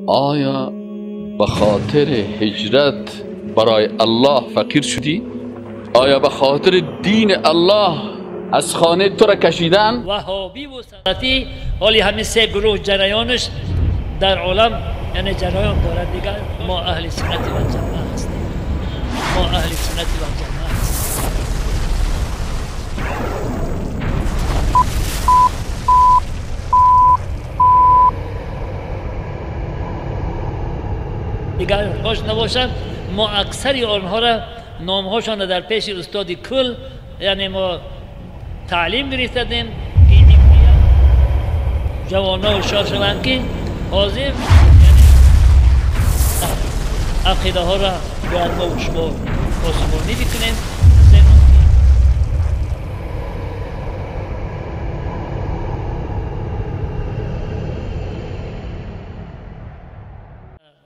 آیا به خاطر هجرت برای الله فقیر شدی؟ آیا به خاطر دین الله از خانه تو را کشیدن؟ وهابی و سلفی حالی همین سه گروه جریانش در عالم یعنی جریان دارد دیگر. ما اهل سنت و جماعت هستیم. ما اهل سنت و جماعت هستیم. دیگر باش نباشند ما اکثری آنها را نامهاشان را در پیش استاد کل یعنی ما تعلیم گرفتیم که جوان‌ها هوشیار شوند که حاضر عقیده ها را باید ما و شما پاسبانی بکنیم.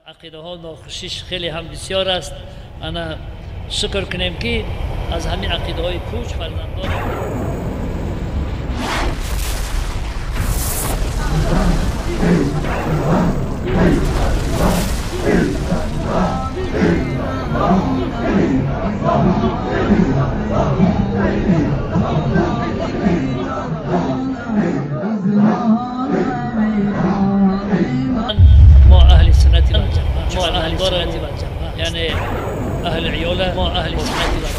عقیده ها ناخوشیش خیلی هم بسیار است. انا شکر کنیم که از همین عقیده های پوچ فرزندان ما اهل سنت والجماعة، ما اهل سنت والجماعة یعنی اهل عیاله، ما اهل سنت والجماعة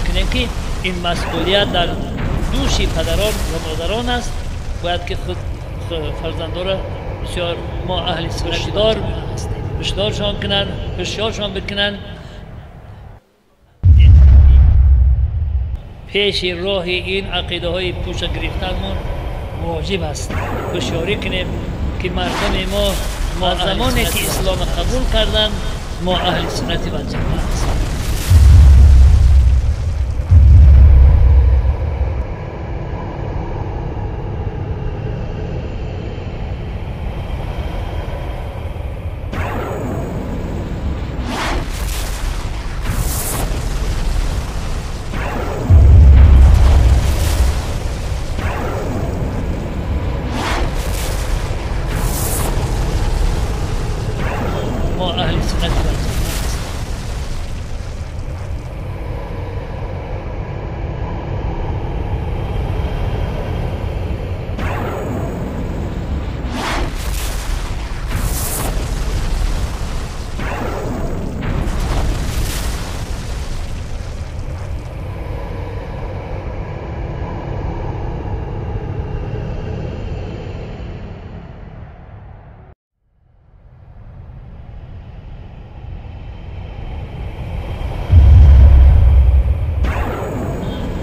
کنیم که این مسئولیت در دوش پدران و مادران است. باید که خود فرزندان را بسیار ما اهل سنت هشدارشان کنن، هوشیارشان بکنن. پیش راه این عقیده های پوچ گرفتنمون واجب است. هوشیاری کنیم که مردم ما زمانی که اسلام قبول کردن ما اهل سنت و جماعت هستیم. ما اهل سنت والجماعة هستیم.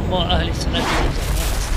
ما اهل سنت والجماعة هستیم.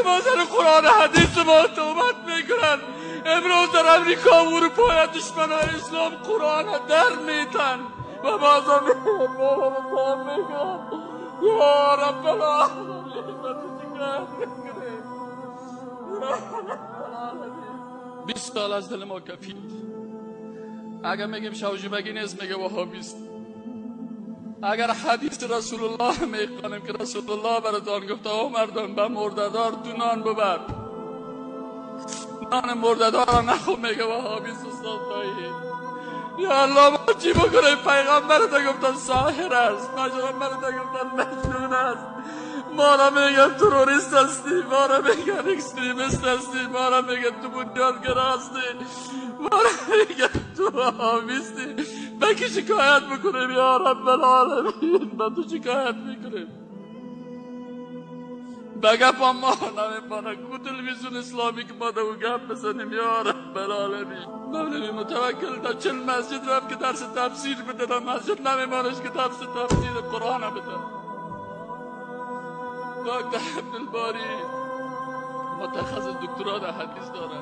ما سر قرآن حدیث ما توبت میکنن. امروز در امریکا و اروپا دشمنان اسلام قرآن در میتن و بازم میگن یا رب العالمین. 20 سال از دل ما کفید. اگر میگیم شوجی بگی نیست میگه وهابیست. اگر حدیث رسول الله میخوانیم که رسول الله براتان گفته او مردم به مرده‌دار دو نان ببر، نان مرده‌دار را نخو، میگه وهابی استاد دایی. یا الله ما چی بکنیم؟ پیغمبر تا گفتن ساحر است، پیغمبر تا گفتن مجنون است، ما را میگن تروریست هستی، ما را میگن اکستریمیست هستی، ما را میگن تو بنیادگرا هستی، ما را میگن تو وهابیستی. به کی شکایت بکنیم یا رب العالمین؟ به تو شکایت میکنیم. به گپ ما نمیمانه کو تلویزیون اسلامی که ما دو گپ بزنیم یا رب العالمین. مولوی متوکل در 40 مسجد رفت که درس تفسیر بده، در مسجد نمیمانش که درس تفسیر قرآن بده. دکتر عبدالباری متخصص دکترا در حدیث داره.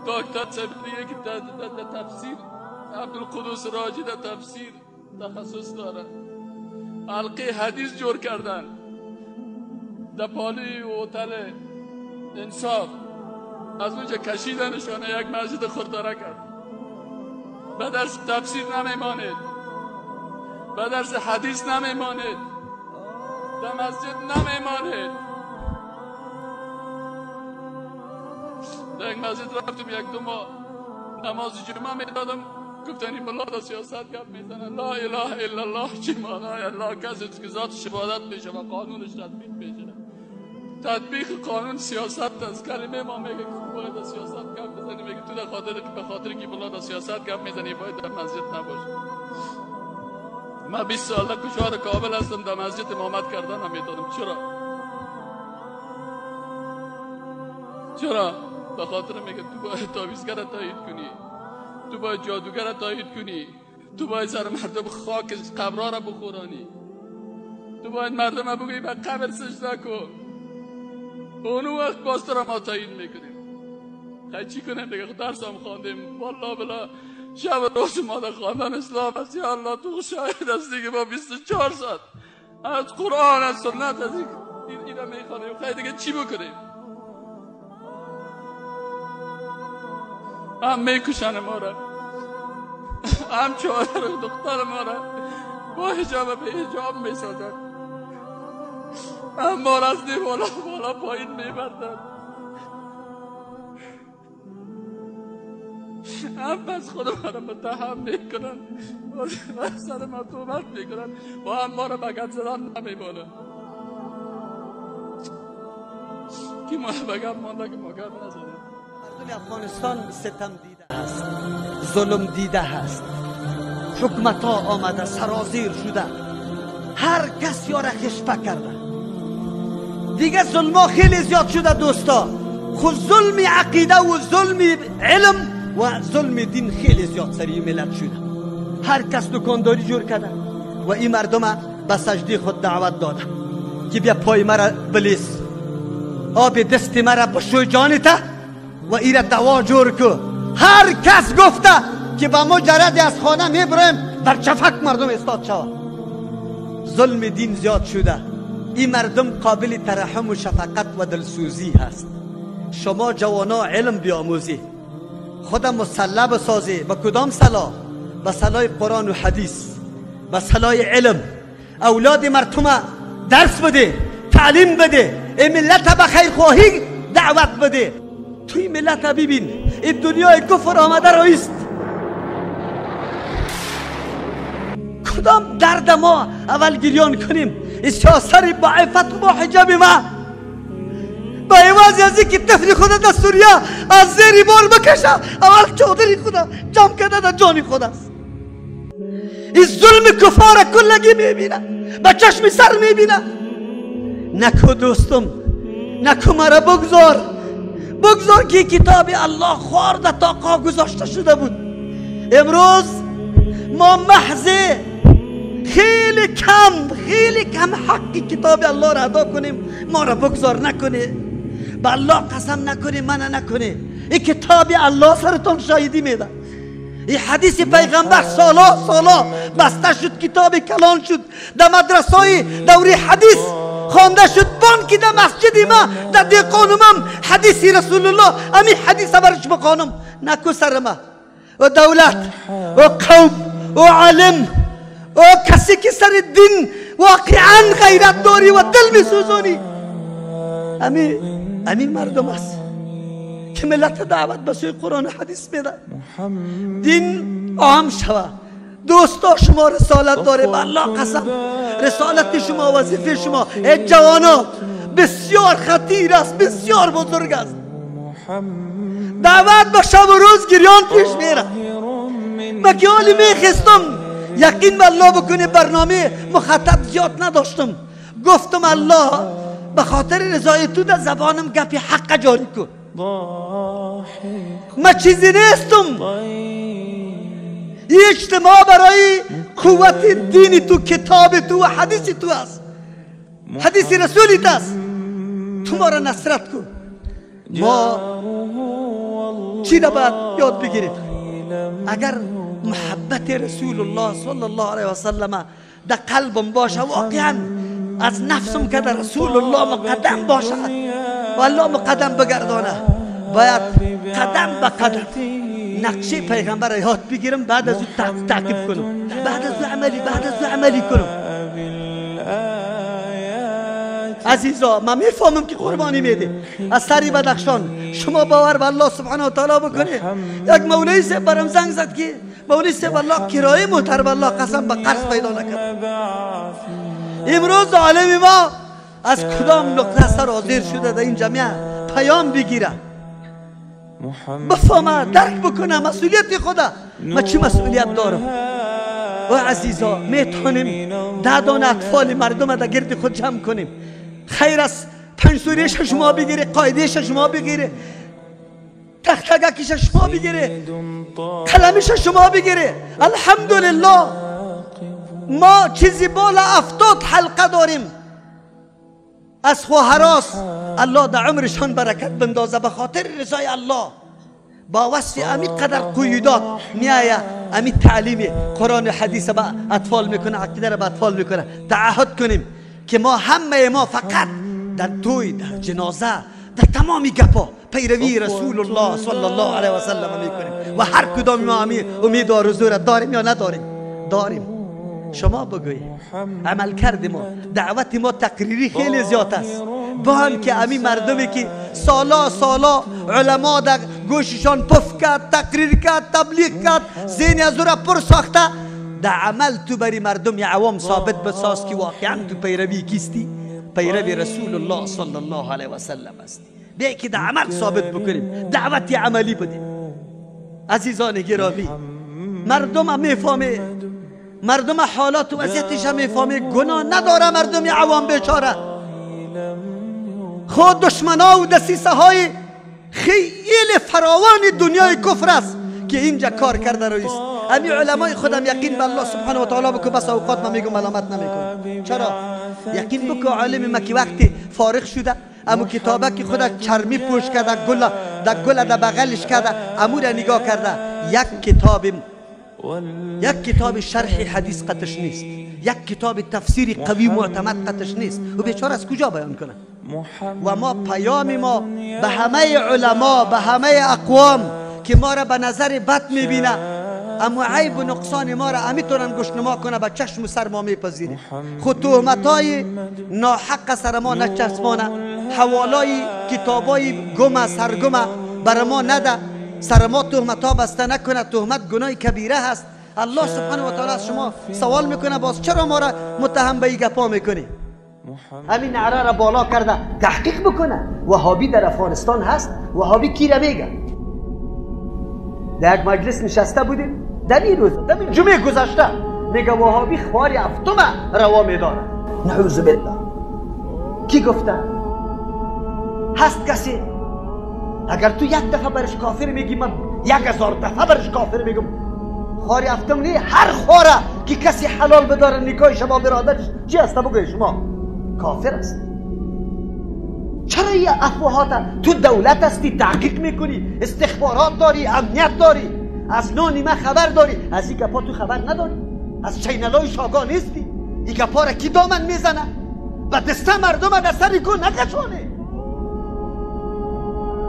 دکتر سبیه که در تفسیر، عبدالقدوس راجی در تفسیر تخصص داره. حلقه حدیث جور کردن در پالی هتل انصاف، از اونجا کشیدنشانه یک مسجد خرداره کرد. به درس تفسیر نمیمانید، به درس حدیث نمیمانید، در مسجد نمیمانید. در یک مسجد رفتم یک دو ماه نماز جمعه میدادم، گفتن این ملا در سیاست گپ میزنه. لا اله الا الله چی معنای الله؟ کسی که ذاتش عبادت میشه و قانونش تطبیق میشه. تطبیق قانون سیاست است. کلمه ما میگه که باید در سیاست گپ بزنی، میگه تو به خاطر که ملا در سیاست گپ میزنی باید در مسجد نباشی. من 20 ساله کشور کابل هستم، در مسجد امامت کردن نمیتونم. چرا؟ چرا؟ به خاطر میگه تو باید تعویذگر تایید کنی، تو باید جادوگر تایید کنی، تو باید سر مردم خاک قبرها را بخورانی، تو باید مردم بگویی به قبر سجده کن. اون وقت باز تو را ما تایید میکنیم. خیلی چی کنیم دیگه؟ خود درس هم خواندیم والله بلا شب روز ما در خواندن اسلام است. یا الله تو شاهد است دیگه، ما 24 ساعت از قرآن از سنت از این را میخوانیم. خیلی دیگه چی بکنیم؟ هم میکشن ما را، هم چادر و دختر ما را با حجاب به حجاب میسازن، هم ما را از دیوالا بالا پایین میبردن، هم پس خود ما را متهم میکنن و سر ما تهمت میکنن و هم ما را به گپ زدن نمیمانن. کی ما را به گپ مانده که ما گپ نزدیم؟ مردم افغانستان ستم دیده است، ظلم دیده است، حکومت ها آمده سرازیر شده، هر کس یاره خشپه کرده دیگه. ظلم ها خیلی زیاد شده دوستا. خود ظلم عقیده و ظلم علم و ظلم دین خیلی زیاد سری ملت شده. هر کس دکانداری جور کرده و این مردم به سجده خود دعوت داده که بیا پای مرا بلیس، آب دست مرا بشوی جانته و ایره دوا جور کو. هر کس گفته که با مجرد از خانه میبریم بر چفک مردم استاد شود. ظلم دین زیاد شده. این مردم قابل ترحم و شفقت و دلسوزی هست. شما جوانا علم بیاموزی، خودم مسلح بسازی. با کدام سلاح؟ با سلاح قرآن و حدیث، با سلاح علم. اولاد مردم درس بده، تعلیم بده، این ملت به خیرخواهی دعوت بده. توی ملت ببین این دنیای کفر آمده رایست. کدام درد ما اول گریان کنیم؟ این سیاست با عفت و با حجاب ما، با عوض از اینکه طفل خود در سوریه از زیر بار بکشه، اول چادر خود جمع کرده در جان خود است. این ظلم کفار کلگی میبینه، با چشم سر میبینه. نکو دوستم، نکو مرا بگذار، بگذار که کتاب الله خورده تا قا گذاشته شده بود. امروز ما محض خیلی کم، خیلی کم حق کتاب الله را ادا کنیم. ما را بگذار نکنه، به الله قسم نکنه، منع نکنه. این کتاب الله سرتان شاهدی میده. این حدیث پیغمبر سالا سالا بسته شد، کتاب کلان شد، در مدرسه دوری حدیث خوانده شد، بانکی در مسجد ما در دیقانمم حدیث رسول الله، امی حدیث برش بخوانم. نکو سر ما و دولت و قوم او عالم، او کسی که سر دین واقعا غیرت داری و دل میسوزانی، امی مردم است که ملت دعوت به سوی قرآن و حدیث میده. دین عام شوه. دوستا شما رسالت داره، به الله قسم رسالت شما، وظیفه شما ای جوانان بسیار خطیر است، بسیار بزرگ است. دعوت به شب و روز گریان پیش میره. با که حالی میخستم یقین به الله بکنه برنامه مخاطب زیاد نداشتم، گفتم الله به خاطر رضای تو در زبانم گپی حق جاری کن. من چیزی نیستم. این اجتماع برای قوت دین تو، کتاب تو و حدیث تو است، حدیث رسولیت است. تو ما را نصرت کن. ما چی را باید یاد بگیریم؟ اگر محبت رسول الله صلی الله علیه و سلم در قلبم باشه، واقعا از نفسم که در رسول الله مقدم باشه و الله مقدم بگردانه، باید قدم به قدم نقشه پیغمبر یاد بگیرم، بعد از او تعقیب کنم، بعد از او عملی، بعد از او عملی کنم. عزیزا من میفهمم که قربانی میده از سری بدخشان. شما باور به الله سبحانه و تعالی بکنه. یک مولوی صاحب برام زنگ زد که مولوی صاحب الله کرایه موتر به الله قسم به قرض پیدا نکرد. امروز عالم ما از کدام نقطه سرازیر شده در این جامعه پیام بگیره، بفهمه، درک بکنه مسئولیت خدا. ما چی مسئولیت دارم؟ و عزیزا میتونیم 10 دانه اطفال مردم در گرد خود جمع کنیم. خیر است 5 سوریه شما بگیره، قاعده شما بگیره، تختگکش شما بگیره، قلمش شما بگیره. الحمدلله ما چیزی بالا 70 حلقه داریم از خواهراس. الله در عمرشان برکت بندازه به خاطر رضای الله. با وصف امی قدر قیودات میایه، امی تعلیم قرآن و حدیث به اطفال میکنه، عقیده را به اطفال میکنه. تعهد کنیم که ما همه ما فقط در توی، در جنازه، در تمامی گپا پیروی رسول الله صلی الله علیه و سلم میکنیم و هر کدام ما امی امید و آرزو را داریم یا نداریم؟ داریم. شما بگویید عمل کرد ما، دعوت ما تقریری خیلی زیاد است. با هم که امی مردمی که سالا سالا علما در گوششان پف کرد، تقریر کرد، تبلیغ کرد، ذهن از او را پر ساخته، در عمل تو بری مردم یا عوام ثابت بساز که واقعا تو پیروی کیستی؟ پیروی رسول الله صلی الله علیه و سلم هستی. بیا که در عمل ثابت بکنیم، دعوت عملی بدیم. عزیزان گرامی، مردم میفهمه، مردم حالات و وضعیتش هم میفهمه، گناه نداره مردم عوام بیچاره. خود دشمنا و دسیسه های خیلی فراوان دنیای کفر است که اینجا کار کرده رویست. امی علمای خودم یقین به الله سبحانه و تعالی بکن. بس اوقات من میگم ملامت نمیکنم. چرا؟ یقین بکن عالم ما که وقتی فارغ شده، امو کتابه که خود چرمی پوش کرده، گل در گل در بغلش کرده، امو را نگاه کرده، یک کتاب شرح حدیث قطش نیست، یک کتاب تفسیر قوی معتمد قطش نیست. و بیچاره از کجا بیان کنه؟ و ما پیام ما به همه علما، به همه اقوام که ما را به نظر بد میبینه، اما عیب و نقصان ما را امیتونن گوشنما کنه، به چشم و سر ما میپذیریم. خود تهمتای ناحق سر ما نچسبانه، حوالای کتابای گم سرگمه بر ما نده، سر ما تهمت ها بسته نکنه. تهمت گناه کبیره هست. الله سبحانه و تعالی از شما سوال میکنه باز چرا ما را متهم به این گپا میکنی؟ همین نعره را بالا کرده تحقیق بکنه. وهابی در افغانستان هست، وهابی کی را میگه؟ در یک مجلس نشسته بودیم در این روز، در این جمعه گذشته، میگه وهابی خوار هفتم روا میداره. نعوذ بالله. کی گفته؟ هست کسی اگر تو یک دفعه برش کافر میگی، من 1000 دفعه برش کافر میگم. خواری هفتم نی، هر خواره که کسی حلال بداره نکاح شما برادرش چی هست بگوی شما کافر است. چرا این افواهات؟ تو دولت هستی، تحقیق میکنی، استخبارات داری، امنیت داری، از نان من خبر داری، از این گپا تو خبر نداری، از چینلای شاگاه نیستی. این گپا را کی دامن میزنه؟ و دسته مردم در سر کو نکشانه،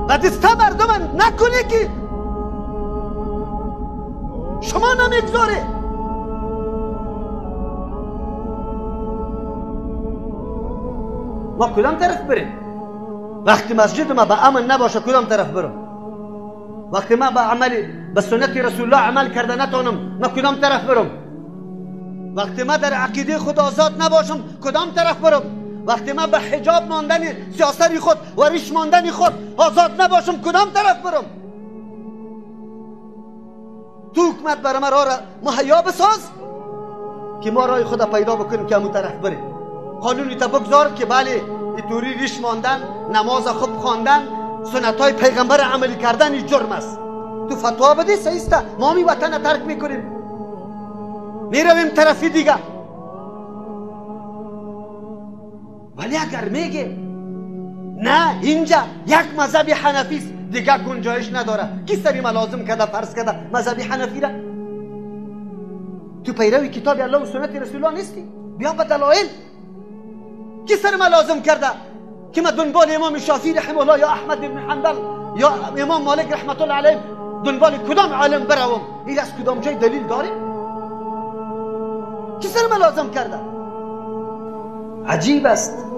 و دسته مردم نکنه که شما نمیگذاره. ما کدام طرف بریم؟ وقتی مسجد ما به امن نباشه کدام طرف برم؟ وقتی ما به عمل به سنت رسول الله عمل کرده نتونم، ما کدام طرف برم؟ وقتی ما در عقیده خود آزاد نباشم کدام طرف برم؟ وقتی ما به حجاب ماندن سیاست خود و ریش ماندن خود آزاد نباشم کدام طرف برم؟ تو حکومت برای ما راه را مهیا بساز که ما راه خود پیدا بکنیم که همون طرف بریم. قانونی تا بگذار که بله اینطوری ریش ماندن، نماز خوب خواندن، سنت های پیغمبر عملی کردن این جرم است. تو فتوا بدی صحیح است، ما می وطن ترک میکنیم میرویم طرفی دیگه. ولی اگر میگه نه اینجا یک مذهب حنفی است دیگه گنجایش نداره، کی سری ما لازم کرده فرض کرده مذهب حنفی را؟ تو پیروی کتاب الله و سنت رسول الله نیستی، بیا به دلایل. کی سر ما لازم کرده که ما دنبال امام شافعی رحمه الله یا احمد بن حنبل یا امام مالک رحمت الله علیه دنبال کدام عالم بروم؟ این از کدام جای دلیل داریم؟ کی سر ما لازم کرده؟ عجیب است.